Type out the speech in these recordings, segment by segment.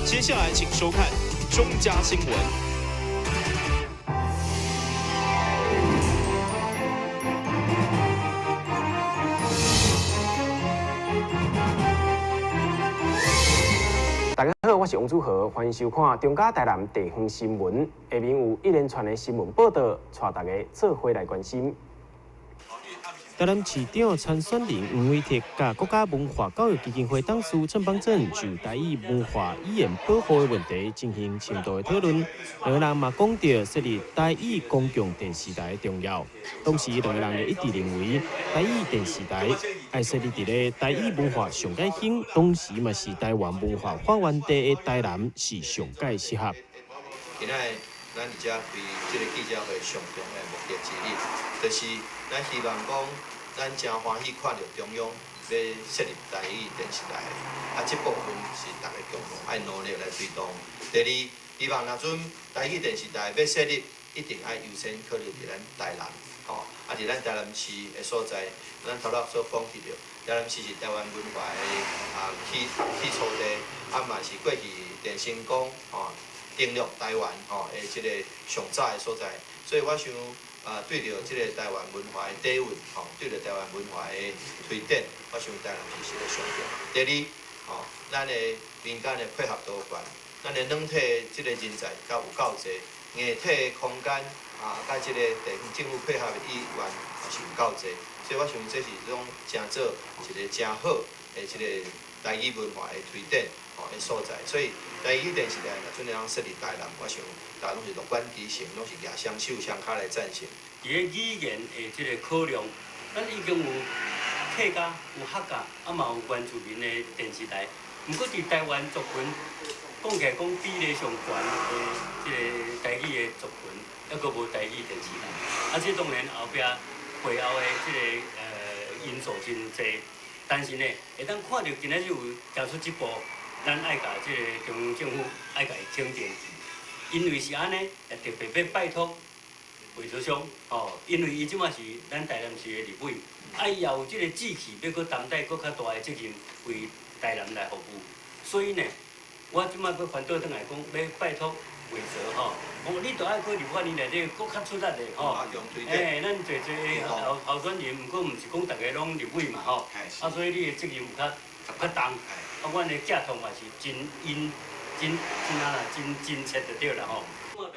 接下來請收看中嘉新聞。大家好，我是王祖豪，歡迎收看中嘉台南地方新聞。下面有一連串的新聞報道，帶大家做伙來關心。台南市長參選人黃偉哲佮國家文化教育基金會董事陳邦正就台語文化語言保護的問題進行深度的討論。兩个人嘛講著設立台語公共電視台的重要。同時，兩個人也一致認為，台語電視台愛設立佇咧台語文化上蓋興，同時嘛是台灣文化發源地的台南是上蓋適合。今仔日咱佇遮開這个記者會上重要的目的之一，就是咱希望講，咱誠歡喜看著中央欲設立台語電視台，啊，這部分是逐家共同愛努力來推動。第二，希望若陣台語電視台欲設立，一定愛優先考慮佇咱台南，吼，啊，佇咱台南市的所在，咱頭仔所講起著，台南市是台灣文化的啊起起初地，啊嘛是過去鄭成功吼登陸台灣吼的這個上早的所在，所以我想啊，對著這個台灣文化的底蘊，吼，對著台灣文化的推展，我想台南市是個上重要。第二，吼，咱的民間的配合度懸，咱的軟體這個人才較有夠濟，硬體空間啊，佮這個地方政府配合的意願也是有夠濟，所以我想這是攏誠做一个誠好的這個台語文化的推展吼的所在，所以台語電視台若陣會當設立台南，我想大家攏是樂觀其成，攏是舉雙手雙跤來贊成。佇咧語言的這个考量，咱已經有客家、有客家，啊嘛有原住民的電視台。毋過佇台灣族群講起來講比例上懸的這个台語的族群，猶閣無台語電視台。啊，這當然後壁背後的這个因素真濟，但是呢，會當看著今仔日有行出這步，咱愛共這个中央政府愛共伊肯定。因為是按呢，也特別欲拜託魏哲兄，吼，因為伊這馬是咱台南市的立委，啊，伊也有這个志氣，欲閣擔待閣較大的責任，為台南來服務。所以呢，我這馬閣翻倒轉來講，欲拜託魏哲吼，講你著愛閣立法院內底閣較出力的吼，欸，咱濟濟的候選人，毋過毋是講逐个攏立委嘛吼，啊，所以你的責任有較較重，啊，阮的寄託嘛是真殷真真啊啦，真真切就對啦吼。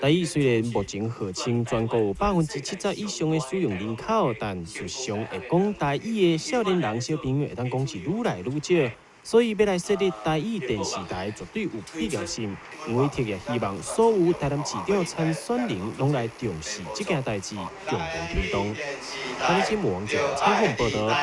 台語雖然目前號稱全國有70%以上的使用人口，但事實上會講台語的少年人小朋友會當講是愈來愈少，所以欲來設立台語電視台絕對有必要性。黃偉哲也希望所有台南市長參選人攏來重視這件代誌，共同推動。台南新聞網採訪報導。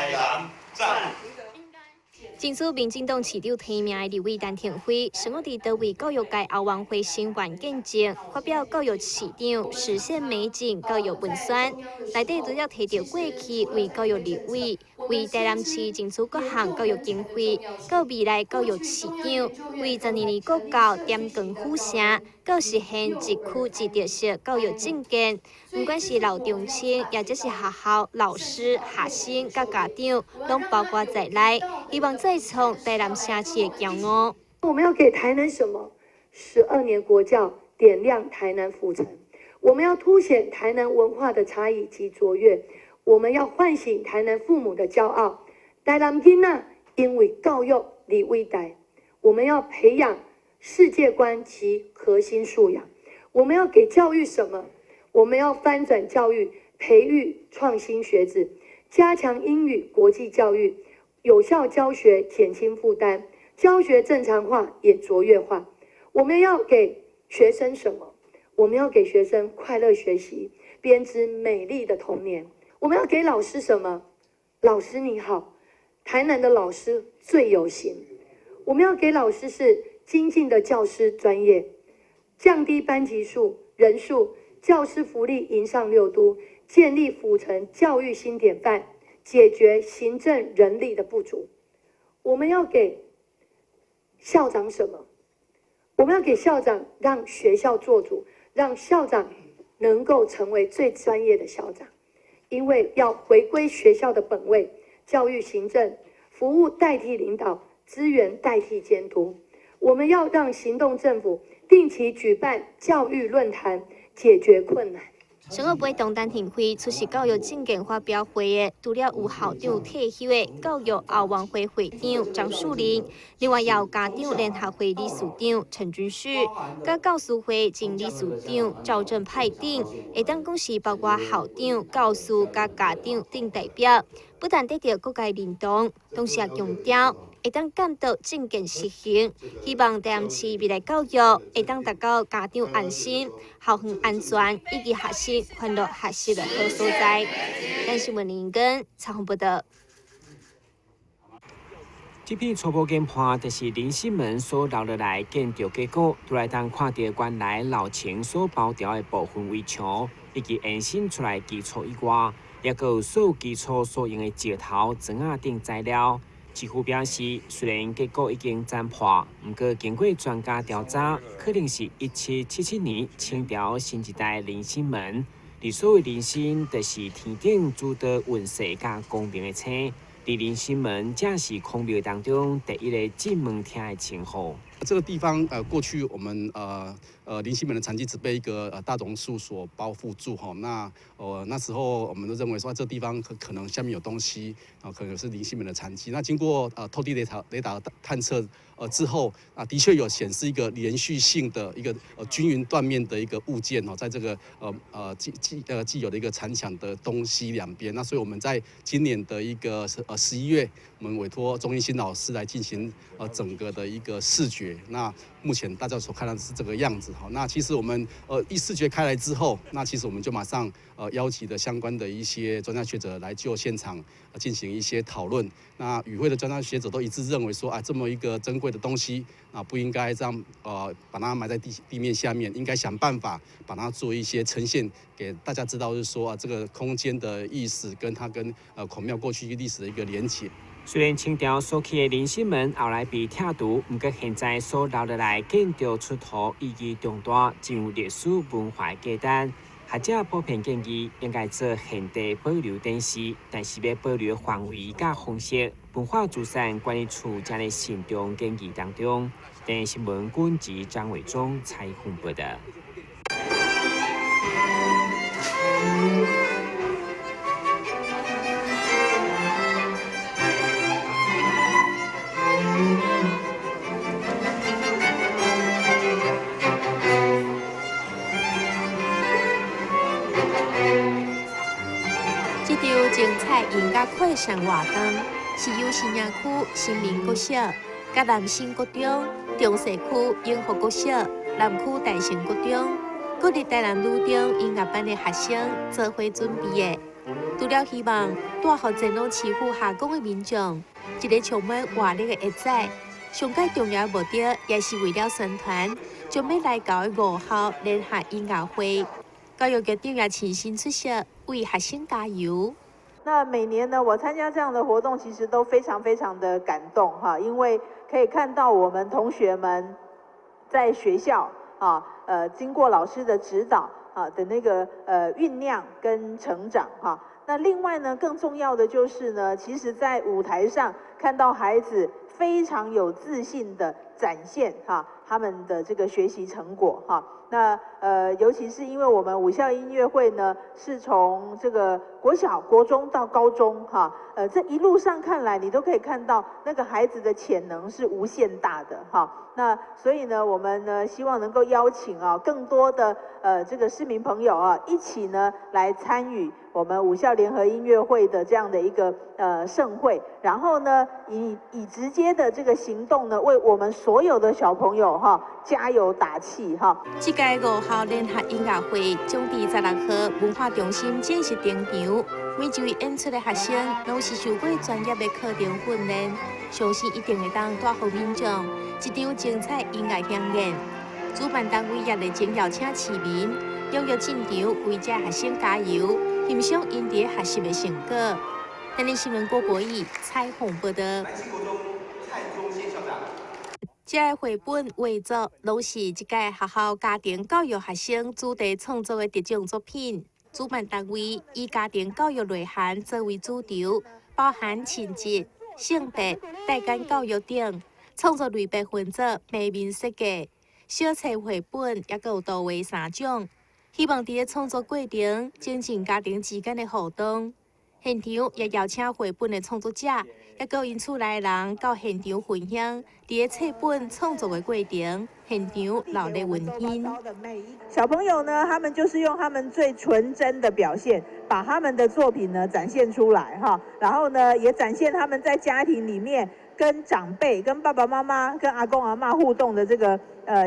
爭取民進黨市長提名的立委陳亭妃，上午佇桃園教育界後援會成員見證，發表教育市長實現美景教育文宣，內底除了提著過去為教育立委，為台南市爭取各項教育經費，到未來教育市長為12年國教點光輔城，到實現一區一特色教育政見，毋管是老中青，抑者是學校老師、學生佮家長，攏包括在內，希望再創台南城市的驕傲。我們要給台南什麼？12年國教點亮台南府城。我們要凸顯台南文化的差異及卓越。我們要喚醒台南父母的驕傲。台南囡仔因為教育而偉大。我們要培養世界觀及核心素養。我們要給教育什麼？我們要翻轉教育，培育創新學子，加強英語國際教育，有效教學，減輕負擔，教學正常化也卓越化。我們要給學生什麼？我們要給學生快樂學習，編織美麗的童年。我們要給老師什麼？老師你好，台南的老師最有型。我們要給老師是精進的教師專業，降低班級數人數，教師福利迎上六都，建立府城教育新典範，解決行政人力的不足。我們要給校長什麼？我們要給校長讓學校做主，讓校長能夠成為最專業的校長，因為要回歸學校的本位，教育行政服務代替領導，資源代替監督。我們要讓行動政府定期舉辦教育論壇，解決困難。上個陪同陳亭妃出席教育政見發表會的，除了有校長退休的教育後援會會長張樹林，另外也有家長聯合會理事長陳君旭，佮教師會前理事長趙正派等，會當講是包括校長、教師佮家長等代表，不但得著各界認同，同時也強調會當監督政見實行，希望台南市未來教育會當達到家長安心、校園安全以及學生歡樂學習的好所在。咱新聞林根採訪報道。這片初步研判，就是棂星門所留落來建築結果，都來當看著原來樓層所包掉的部分圍牆，以及延伸出來基礎以外，也閣有所有基礎所用的石頭、磚仔等材料。市府表示，雖然結果已經偵破，毋過經過專家調查，可能是1777年清朝新一代棂星門。而所謂棂星，就是天頂主導運勢佮光明的星。而棂星門正是孔廟當中第一个進門廳的稱呼。這個地方，過去我們棂星門的殘迹只被一個大榕樹所包覆住，哈。那那時候我們都認為說，這個地方可能下面有東西，啊，可能是棂星門的殘迹。那經過透地雷達探測之後，啊，的確有顯示一個連續性的一個均勻斷面的一個物件哦，在這個既有的一個殘牆的東西兩邊。那所以我們在今年的一個11月，我們委託鍾一新老師來進行整個的一個視覺。那目前大家所看到的是這個樣子哈。那其實我們一視覺開來之後，那其實我們就馬上邀集的相關的一些專家學者來就現場進行一些討論。那與會的專家學者都一致認為說，啊，這麼一個珍貴的東西啊，不應該這樣把它埋在地面下面，應該想辦法把它做一些呈現給大家知道，就是說啊，這個空間的意思跟它跟孔廟過去歷史的一個連結。雖然清朝所起的棂星門後來被拆除，毋過現在所留落來建築出土意義重大，真有歷史文化價值。學者普遍建議應該做現地保留展示，但是欲保留範圍佮方式，文化資產管理處正咧慎重研議當中。電視新聞軍及張偉忠採訪報道。這場精彩音樂擴散活動是由新營區新民國小、佮南新國中、中勢區永福國小、南區大成國中、國立台南女中音樂班的學生做伙準備的。除了希望帶予前往市府下崗的民眾一个充滿活力的下載，上蓋重要的目的也是為了宣傳將欲來到的五校聯合音樂會。教育局長也親身出席，為學生加油。那每年呢，我參加這樣的活動，其實都非常非常的感動哈，因為可以看到我們同學們在學校啊，經過老師的指導啊的那個醞釀跟成長哈。那另外呢，更重要的就是呢，其實在舞台上看到孩子非常有自信的展現哈，他們的這個學習成果哈。那尤其是因為我們五校音樂會呢，是從這個國小、國中到高中哈，這一路上看來，你都可以看到那個孩子的潛能是無限大的哈。那所以呢，我們呢希望能夠邀請啊更多的這個市民朋友啊，一起呢來參與我們五校聯合音樂會的這樣的一個盛會，然後呢以直接的這個行動呢，為我們所有的小朋友哈加油打氣哈。這屆五校聯合音樂會將佇16號文化中心正式登場。每一位演出的學生攏是受過專業的課程訓練，相信一定會當帶予民眾一場精彩音樂饗宴。主辦單位也熱情邀請市民踴躍進場，為這學生加油，欣賞𪜶佇學習的成果。台南新聞郭國義採訪報道。這个繪本畫作攏是這屆學校家庭教育學生主題創作的得獎作品。主辦單位以家庭教育內涵作為主軸，包含親子、性別、代間教育等，創作類別分做平面設計、小冊繪本，抑閣有圖畫三種。希望佇咧創作過程增進家庭之間的互動。現場也邀請繪本的創作者，抑閣𪜶厝內人到現場分享佇咧冊本創作的過程，現場熱鬧溫馨。小朋友呢，他們就是用他們最純真的表現，把他們的作品呢展現出來哈，然後呢也展現他們在家庭裡面跟長輩、跟爸爸媽媽、跟阿公阿嬤互動的這個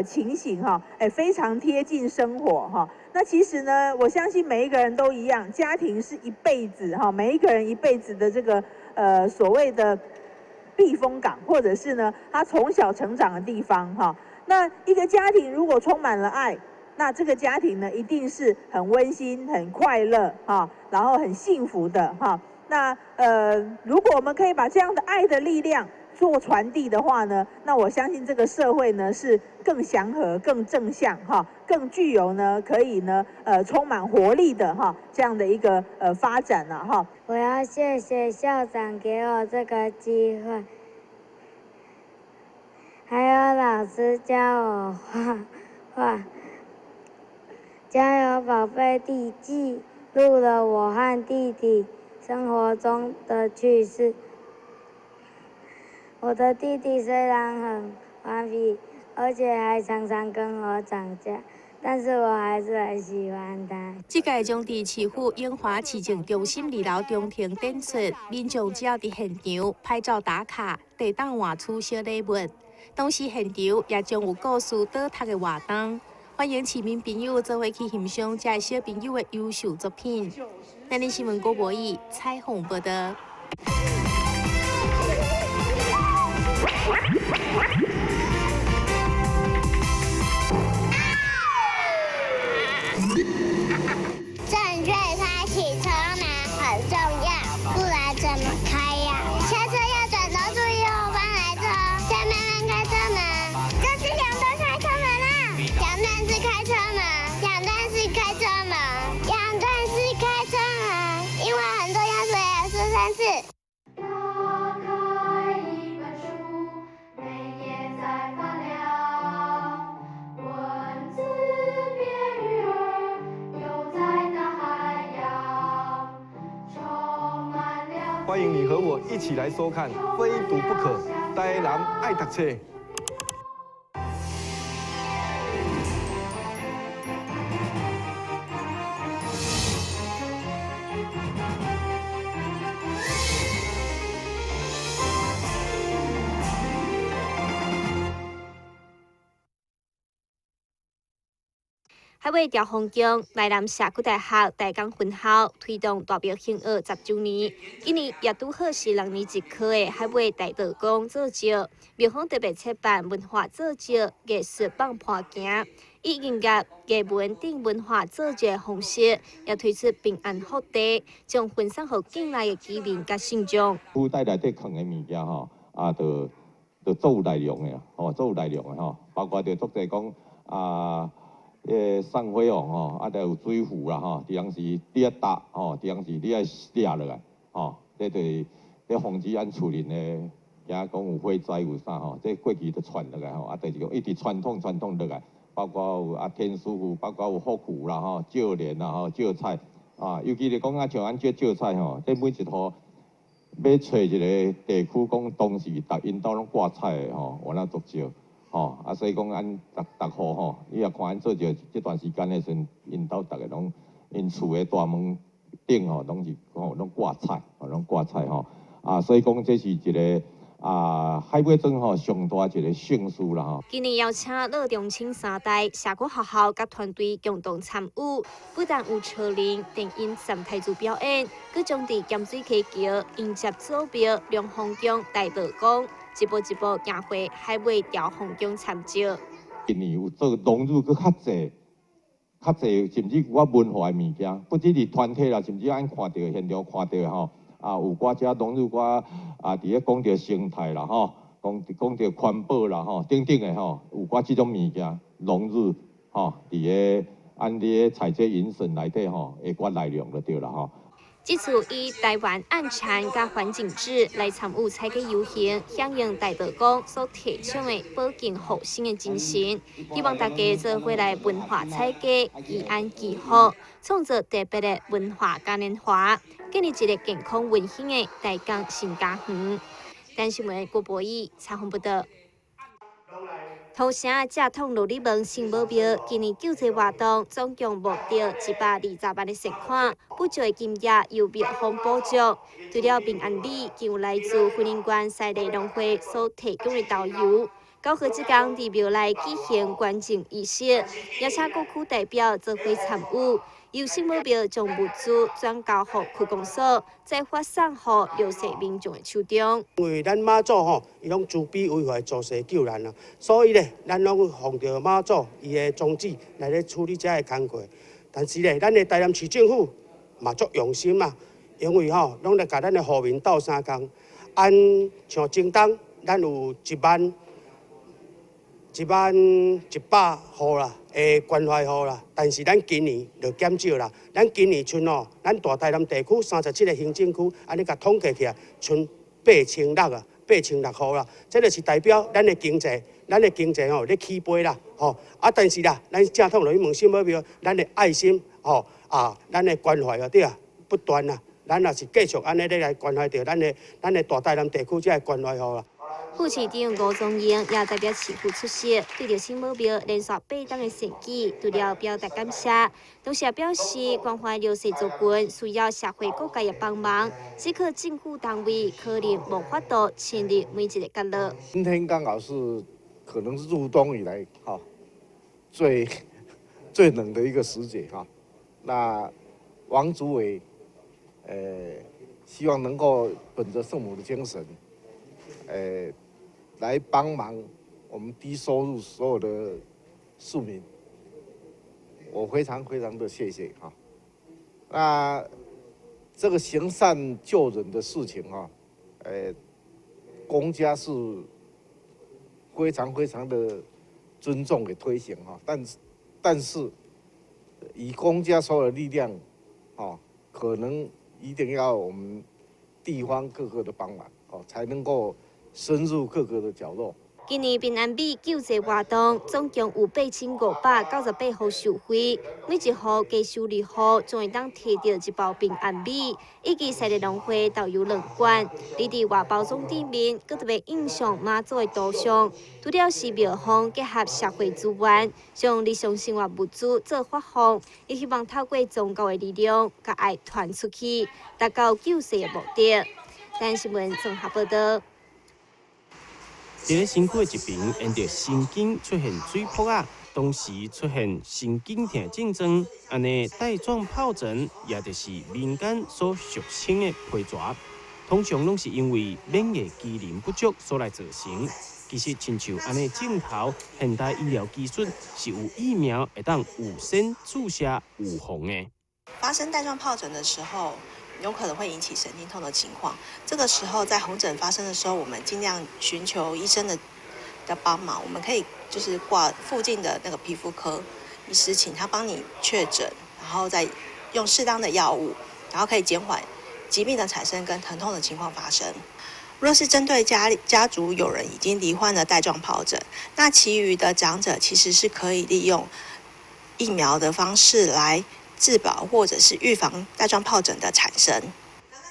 情形哈，非常貼近生活哈。那其實呢，我相信每一個人都一樣，家庭是一輩子哈，每一個人一輩子的這個所謂的避風港，或者是呢他從小成長的地方哈。那一個家庭如果充滿了愛，那這個家庭呢一定是很溫馨、很快樂哈，然後很幸福的哈。那如果我們可以把這樣的愛的力量做傳遞的話呢，那我相信這個社會呢是更祥和、更正向哈，更具有呢可以呢充滿活力的哈這樣的一個發展啦哈。我要謝謝校長給我這個機會，還有老師教我畫畫。加油寶貝弟記錄了我和弟弟生活中的趣事。我的弟弟雖然很頑皮，而且還常常跟我吵架，但是我還是很喜歡他。這屆將佇市府永華市政中心二樓中庭展出，民眾只要佇現場拍照打卡，地當換取小禮物。同時現場也將有故事導讀的活動，歡迎市民朋友做伙去欣賞這小朋友的優秀作品。咱的新聞郭博義採訪報道。正確開啟車門很重要，不然怎麼開呀？下車要轉頭注意後方來車，再慢慢開車門。這是兩段開車門啊！兩段式開車門，兩段式開車門，兩段式開車門，因為很重要，所以要說三次。歡迎你和我一起來收看《非讀不可》，台南愛讀冊。海尾兆豐宫台南社區大學台江分校推動大廟興學10週年，今年也拄好是6年一科的海尾大道公做醮，廟方特別設辦文化做醮藝術放盤行，以音樂、藝文等文化做醮方式，也推出平安福袋，將分送予境內的居民佮信眾。福袋內底藏的物件吼，啊，就足有內容的，吼，足有內容的吼，包括著足濟講啊。迄送火王吼，啊，著有水符啦吼，佇當時你愛搭吼，佇當時你愛掠落來吼，這就是咧防止咱厝裡的驚講有火災有啥吼，這過去都傳落來吼，啊，就是講一直傳統傳統落來，包括有啊天師符，包括有福符啦吼，照蓮啦吼，照菜啊，尤其是講啊像按這照菜吼，這每一戶欲揣一個地區講當時逐𪜶兜攏掛彩的吼，有哪足少。吼，啊，所以講，按逐逐戶吼，你若看𪜶做這這段時間的時陣，𪜶兜逐个攏，𪜶厝的大門頂吼，攏是吼攏掛彩，吼攏掛彩吼。啊，所以講這是一個啊海尾庄吼上大一個盛事啦吼。今年邀請老中青三代社區學校佮團隊共同參與，不但有車輪、電音三台子表演，閣將佇鹹水溪橋迎接祖廟龍鳳宮大道公。一步一步行回海尾兆豐宮參照。今年有做融入閣較濟、較濟，甚至有寡文化的物件，不只是團體啦，甚至按看著現場看著吼，啊有寡遮融入寡啊，佇咧講著生態啦吼，講講著環保啦吼，等等的吼，有寡這種物件融入吼，佇咧按佇咧採這迎神內底吼，會寡內容就對啦吼。這次以台灣按田佮環境志來參與採果遊行，響應大伯公所提倡的保境護生的精神，希望大家做伙來文化採果，祈安祈福，創造特別的文化嘉年華，建立一个健康溫馨的台江新家園。台新聞郭博義採訪報導。土城正統琉璃門聖母廟今年救濟活動總共募著120萬的善款，補助的金額由廟方補助。除了平安米，更有來自雲林縣西麗農會所提供的豆油。9號這工佇廟內舉行捐贈儀式，邀請各區代表做伙參與。由聖母廟將物資轉交予區公所，再發送予弱勢民眾的手中。因為咱媽祖吼，伊攏慈悲為懷，濟世救難啊，所以咧，咱攏奉著媽祖伊的宗旨來咧處理這个工課。但是咧，咱的台南市政府嘛足用心啊，因為吼，攏來共咱的戶民鬥相共。按像前冬，咱有10,100戶啦，的關懷戶啦，但是咱今年就減少啦。咱今年賰吼，咱大台南地區37個行政區，按呢共統計起來，賰8,600啊，8,600戶啦。這就是代表咱的經濟，咱的經濟吼咧起飛啦，吼啊！但是啦，咱正統落去問聖母廟，咱的愛心吼啊，咱的關懷啊，對啊，不斷啊，咱也是繼續按呢咧來關懷著咱的大台南地區這个關懷戶啦。副市長吳宗英也代表市府出席，對著聖母廟連續8冬的善舉，除了表達感謝，同時也表示關懷弱勢族群需要社會各界的幫忙，只可政府單位可能無法度親歷每一个角落。今天剛好是可能是入冬以來哈最最冷的一個時節哈，那王主委，希望能夠本着聖母的精神，來幫忙我們低收入所有的市民，我非常非常的謝謝哈。那這個行善救人的事情哈，公家是非常非常的尊重給推行哈，但是以公家所有的力量，哦，可能一定要我們地方各個的幫忙哦，才能夠深入各個的角落。今年平安米救濟活動總共有8598戶受惠，每一戶加收2戶，總會當提著一包平安米，以及西麗農會豆油兩罐。你佇外包裝頂面，閣特別印上媽祖的圖像。除了是廟方結合社會資源，將日常生活物資做發放，也希望透過宗教的力量，共愛傳出去，達到救世的目的。台新聞綜合報導。佇咧身軀的一邊，沿著神經出現水泡仔，同時出現神經痛症狀，按呢帶狀疱疹，也就是民間所俗稱的皮蛇，通常攏是因為免疫機能不足所來造成。其實，親像按呢症頭，現代醫療技術是有疫苗會當預先注射預防的。發生帶狀疱疹的時候，有可能會引起神經痛的情況。這個時候在紅疹發生的時候，我們盡量尋求醫生的幫忙。我們可以就是掛附近的那個皮膚科醫師，請他幫你確診，然後再用適當的藥物，然後可以減緩疾病的產生跟疼痛的情況發生。若是針對家族有人已經罹患了帶狀疱疹，那其餘的長者其實是可以利用疫苗的方式來自保或者是預防帶狀疱疹的產生。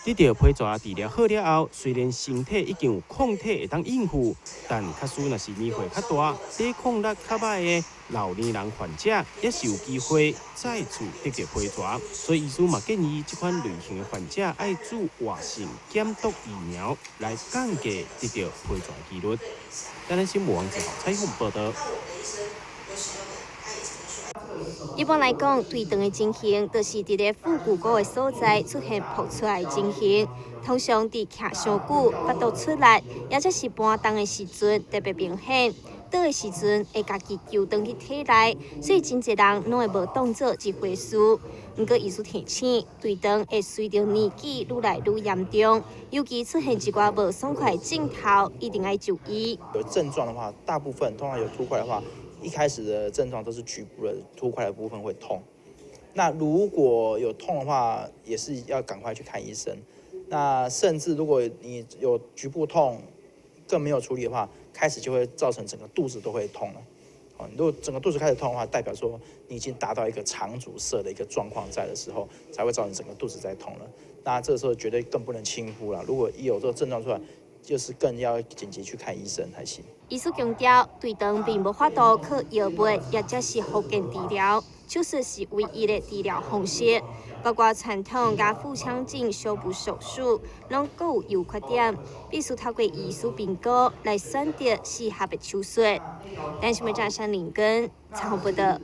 得著皮蛇治療好了後，雖然身體已經有抗體會當應付，但假使若是年歲較大、抵抗力較䆀的老年人患者，也是有機會再次得著皮蛇。所以醫師嘛建議，這款類型的患者愛注活性減毒疫苗，來降低得著皮蛇的幾率。台南新聞王志豪採訪報導。一般來講，墜腸的情形，就是佇咧腹股溝的所在出現爆出來的情形。通常佇徛傷久、腹肚出力，抑者是搬重的時陣特別明顯。倒的時陣會家己揪轉去體內，所以真濟人攏會無當做一回事。毋過醫師提醒，墜腸會隨著年紀愈來愈嚴重，尤其出現一寡無爽快的症頭，一定愛就醫。有症狀的話，大部分通常有凸塊的話，一開始的症狀都是局部的凸塊的部分會痛，那如果有痛的話，也是要趕快去看醫生。那甚至如果你有局部痛，更沒有處理的話，開始就會造成整個肚子都會痛了。哦，如果整個肚子開始痛的話，代表說你已經達到一個腸阻塞的一個狀況在的時候，才會造成整個肚子在痛了。那這個時候絕對更不能輕忽了。如果一有這個症狀出來，就是更要緊急去看醫生才行。醫師強調，對腸並無法度靠藥物，抑者是保健治療，手術是唯一的治療方式。包括傳統佮腹腔鏡修補手術，攏各有優缺點，必須透過醫師評估來選擇適合的手術。但是，媒體林根採訪報導。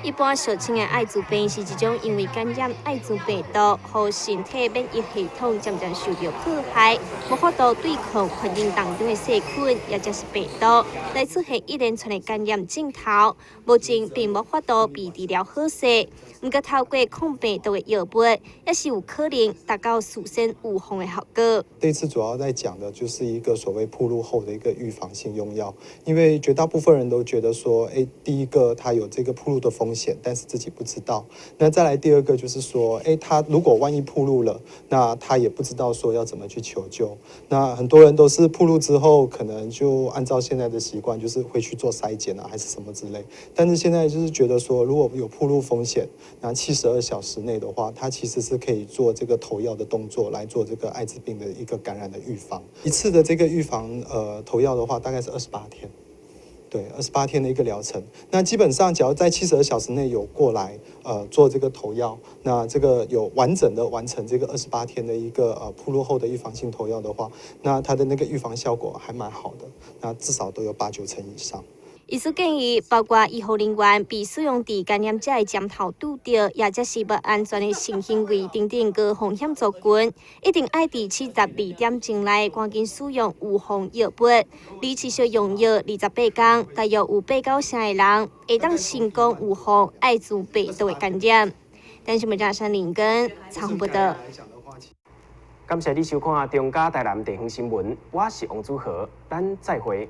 一般俗稱的愛滋病是一種因為感染愛滋病毒，予身體免疫系統漸漸受著破壞，無法度對抗環境當中的細菌，抑者是病毒，來出現一連串的感染症頭。目前並無法度被治療好勢，毋過透過抗病毒的藥物，也是有可能達到事先預防的效果。這次主要在講的就是一個所謂暴露後的一個預防性用藥，因為絕大部分人都覺得說，第一個他有這個暴露的風險，但是自己不知道。那再來第二個就是說，他如果萬一暴露了，那他也不知道說要怎麼去求救。那很多人都是暴露之後，可能就按照現在的習慣，就是會去做篩檢啊，還是什麼之類。但是現在就是覺得說，如果有暴露風險，那72小時內的話，他其實是可以做這個投藥的動作，來做這個艾滋病的一個感染的預防。一次的這個預防，投藥的話，大概是二十八天。對，二十八天的一個療程。那基本上，只要在72小時內有過來，做這個投藥，那這個有完整的完成這個二十八天的一個暴露後的預防性投藥的話，那它的那個預防效果還蠻好的，那至少都有八九成以上。醫師建議，包括醫護人員被使用佇感染者的針頭拄著，抑者是無安全的性行為等等高風險族群，一定愛佇72點鐘內趕緊使用預防藥物。而持續用藥28天，大約有八九成的人會當成功預防愛滋病毒的感染。電視媒體林根採訪報導。感謝你收看中嘉台南地方新聞，我是王祖豪，咱再會。